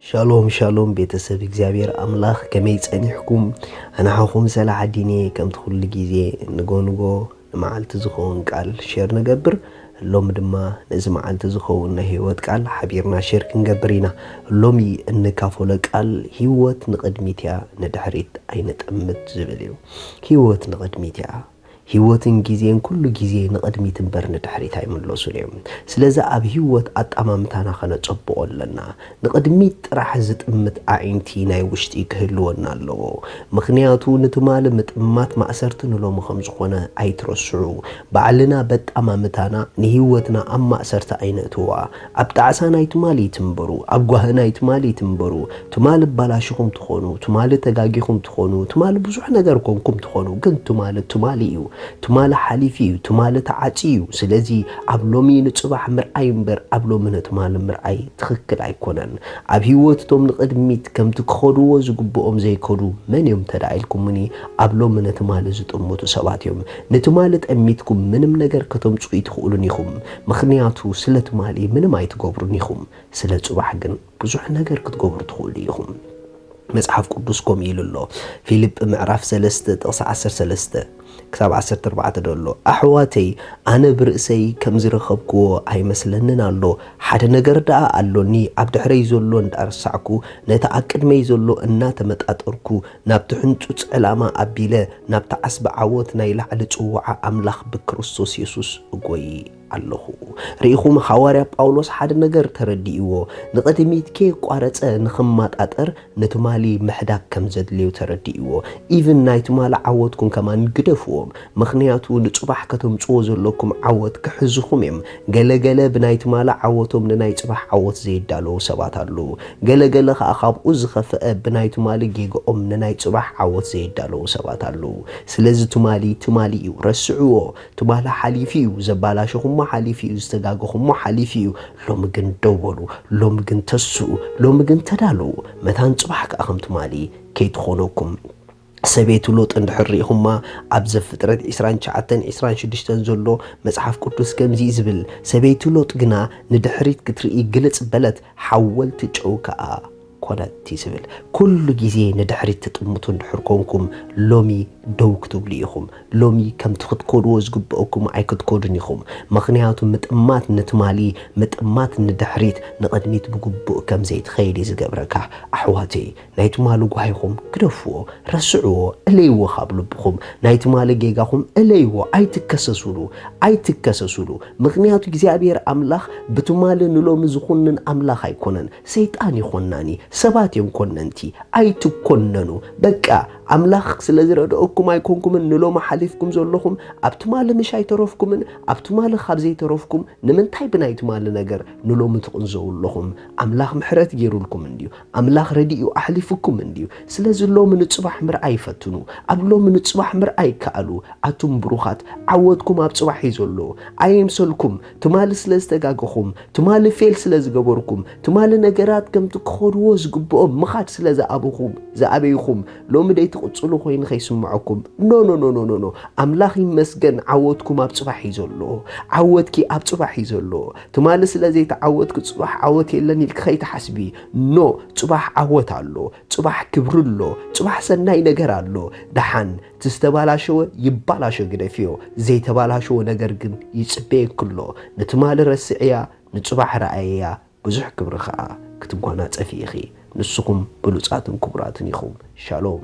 ሻሎም ሻሎም ቤተሰብ እግዚኣብሔር ኣምላኽ፣ ከመይ ጸኒሕኩም? ኣናሓኹም ሰላ ዓዲኔ። ከምቲ ኩሉ ግዜ ንጎ ንጎ ንመዓልቲ ዝኸውን ቃል ሼር ንገብር። ሎሚ ድማ ነዚ መዓልቲ ዝኸውን ናይ ህይወት ቃል ሓቢርና ሼር ክንገብር ኢና። ሎሚ እንካፈሎ ቃል፣ ህይወት ንቕድሚት እያ፣ ንድሕሪት ኣይንጠምት ዝብል እዩ። ህይወት ንቕድሚት እያ። ህይወትን ግዜን ኩሉ ግዜ ንቕድሚት እምበር ንድሕሪት ኣይምለሱን እዮም። ስለዚ ኣብ ህይወት ኣጣማምታና ኸነጸብቖ ኣለና። ንቕድሚት ጥራሕ ዝጥምት ኣዒንቲ ናይ ውሽጢ ክህልወና ኣለዎ። ምኽንያቱ ንትማሊ ምጥማት ማእሰርቲ ንሎሚ ከም ዝኾነ ኣይትረስዑ። ባዕልና በጣማምታና ንህይወትና ኣብ ማእሰርቲ ኣይነእትዋ። ኣብ ጣዕሳ ናይ ትማሊ ይትንበሩ፣ ኣብ ጓሂ ናይ ትማሊ ይትንበሩ። ትማሊ ኣባላሽኹም ትኾኑ፣ ትማሊ ተጋጊኹም ትኾኑ፣ ትማሊ ብዙሕ ነገር ኮንኩም ትኾኑ፣ ግን ትማሊ ትማሊ እዩ። ትማሊ ሓሊፉ እዩ፣ ትማሊ ተዓጽዩ እዩ። ስለዚ ኣብ ሎሚ ንጽባሕ ምርኣይ እምበር ኣብ ሎሚ ንትማሊ ምርኣይ ትኽክል ኣይኮነን። ኣብ ህይወት እቶም ንቕድሚት ከምቲ ክኸድዎ ዝግብኦም ዘይከዱ መን እዮም እንተ ደኣ ኢልኩምኒ፣ ኣብ ሎሚ ንትማሊ ዝጥምቱ ሰባት እዮም። ንትማሊ ጠሚትኩም ምንም ነገር ከተምጽኡ ኣይትኽእሉን ኢኹም። ምኽንያቱ ስለ ትማሊ ምንም ኣይትገብሩን ኢኹም። ስለ ጽባሕ ግን ብዙሕ ነገር ክትገብሩ ትኽእሉ ኢኹም። መጽሓፍ ቅዱስ ከምኡ ኢሉ ኣሎ። ፊልጵ ምዕራፍ ሰለስተ ጥቕሲ ዓሰርተ ሰለስተ ክሳብ ዓሰርተ ኣርባዕተ ዶ ኣሎ። ኣሕዋተይ፣ ኣነ ብርእሰይ ከም ዝረኸብክዎ ኣይመስለንን ኣሎ። ሓደ ነገር ደኣ ኣሎኒ፣ ኣብ ድሕረይ ዘሎ እንዳረሳዕኩ፣ ነቲ ኣብ ቅድመይ ዘሎ እናተመጣጠርኩ፣ ናብቲ ሕንጹጽ ዕላማ ኣቢለ፣ ናብቲ ዓስቢ ዓወት ናይ ላዕሊ ጽውዓ ኣምላኽ ብክርስቶስ የሱስ እጎይ ኣለኹ። ርኢኹም፣ ሃዋርያ ጳውሎስ ሓደ ነገር ተረዲእዎ። ንቕድሚት ከየቋረጸ ንኽመጣጠር ንትማሊ ምሕዳግ ከም ዘድልዮ ተረዲእዎ። ኢቭን ናይ ትማሊ ዓወትኩም ከማን ግደፍዎም። ምኽንያቱ ንጽባሕ ከተምጽዎ ዘለኩም ዓወት ክሕዝኹም እዮም። ገለገለ ብናይ ትማሊ ዓወቶም ንናይ ጽባሕ ዓወት ዘይዳለዉ ሰባት ኣለዉ። ገለገለ ኸኣ ካብኡ ዝኸፍአ ብናይ ትማሊ ጌግኦም ንናይ ጽባሕ ዓወት ዘይዳለዉ ሰባት ኣለዉ። ስለዚ ትማሊ ትማሊ እዩ፣ ረስዕዎ። ትማሊ ሓሊፉ እዩ፣ ዘባላሸኹሞ ሓሊፉ እዩ፣ ዝተጋገኹሞ ሓሊፉ እዩ። ሎሚ ግን ደው በሉ፣ ሎሚ ግን ተስኡ፣ ሎሚ ግን ተዳለዉ። መታን ጽባሕ ከኣ ከም ትማሊ ከይትኾነኩም። ሰበይቲ ሎጥ እንድሕር ርኢኹማ፣ ኣብ ዘፍጥረት ዕስራን ትሽዓተን ዕስራን ሽዱሽተን ዘሎ መጽሓፍ ቅዱስ ከምዚ እዩ ዝብል፣ ሰበይቲ ሎጥ ግና ንድሕሪት ክትርኢ ግልጽ በለት፣ ሓወልቲ ጨው ከኣ ኮነት እዩ ዝብል። ኩሉ ግዜ ንድሕሪት ትጥምቱ እንድሕር ኮንኩም፣ ሎሚ ደው ክትብሉ ኢኹም። ሎሚ ከምቲ ክትከድዎ ዝግብአኩም ኣይክትከዱን ኢኹም። ምኽንያቱ ምጥማት ንትማሊ፣ ምጥማት ንድሕሪት፣ ንቕድሚት ብግቡእ ከም ዘይትኸይድ እዩ ዝገብረካ። ኣሕዋተይ፣ ናይ ትማሊ ጓሂኹም ግደፍዎ፣ ረስዕዎ፣ እለይዎ ካብ ልብኹም። ናይ ትማሊ ጌጋኹም እለይዎ፣ ኣይትከሰሱሉ፣ ኣይትከሰሱሉ። ምኽንያቱ እግዚኣብሔር ኣምላኽ ብትማሊ ንሎሚ ዝኹንን ኣምላኽ ኣይኮነን። ሰይጣን እዩ ኮናኒ፣ ሰባት እዮም ኮነንቲ። ኣይትኮነኑ። በቃ፣ ኣምላኽ ስለ ዝረድኦኩም ኣይኮንኩምን ንሎሚ ሓሊፍኩም ዘለኹም። ኣብ ትማሊ ምሽ ኣይተረፍኩምን፣ ኣብ ትማሊ ካብ ዘይተረፍኩም፣ ንምንታይ ብናይ ትማሊ ነገር ንሎሚ ትቕንዘዉ ኣለኹም? ኣምላኽ ምሕረት ገይሩልኩም እንድዩ። ኣምላኽ ረዲኡ ኣሕሊፉኩም እንድዩ። ስለዚ ሎሚ ንጽባሕ ምርኣይ ፈትኑ። ኣብ ሎሚ ንጽባሕ ምርኣይ ከኣሉ። ኣቱም ብሩኻት፣ ዓወትኩም ኣብ ጽባሕ እዩ ዘሎ። ኣይምሰልኩም፣ ትማሊ ስለ ዝተጋገኹም፣ ትማሊ ፌል ስለ ዝገበርኩም፣ ትማሊ ነገራት ከምቲ ክኸድዎ ዝግብኦም ምኻድ ስለ ዝኣበኹም፣ ዝኣበይኹም፣ ሎሚ ደይ ትቕጽሉ ኮይኑ ከይስምዐኩም። ኖ፣ ኖ፣ ኖ፣ ኖ፣ ኖ፣ ኖ። ኣምላኽ ይመስገን፣ ዓወትኩም ኣብ ጽባሕ እዩ ዘሎ። ዓወትኪ ኣብ ጽባሕ እዩ ዘሎ። ትማሊ ስለ ዘይተዓወትኪ ጽባሕ ዓወት የለን ኢልኪ ከይትሓስቢ። ኖ፣ ጽባሕ ዓወት ኣሎ። ጽባሕ ክብሪ ኣሎ። ጽባሕ ሰናይ ነገር ኣሎ። ደሓን፣ እቲ ዝተባላሸወ ይባላሾ ግደፍዮ። ዘይተባላሸወ ነገር ግን ይጽበየኪ ኣሎ። ንትማሊ ረስዕያ፣ ንጽባሕ ረኣየያ። ብዙሕ ክብሪ ኸኣ ክትጓናጸፊ ኢኺ። ንስኹም ብሉጻትን ክቡራትን ኢኹም። ሻሎም።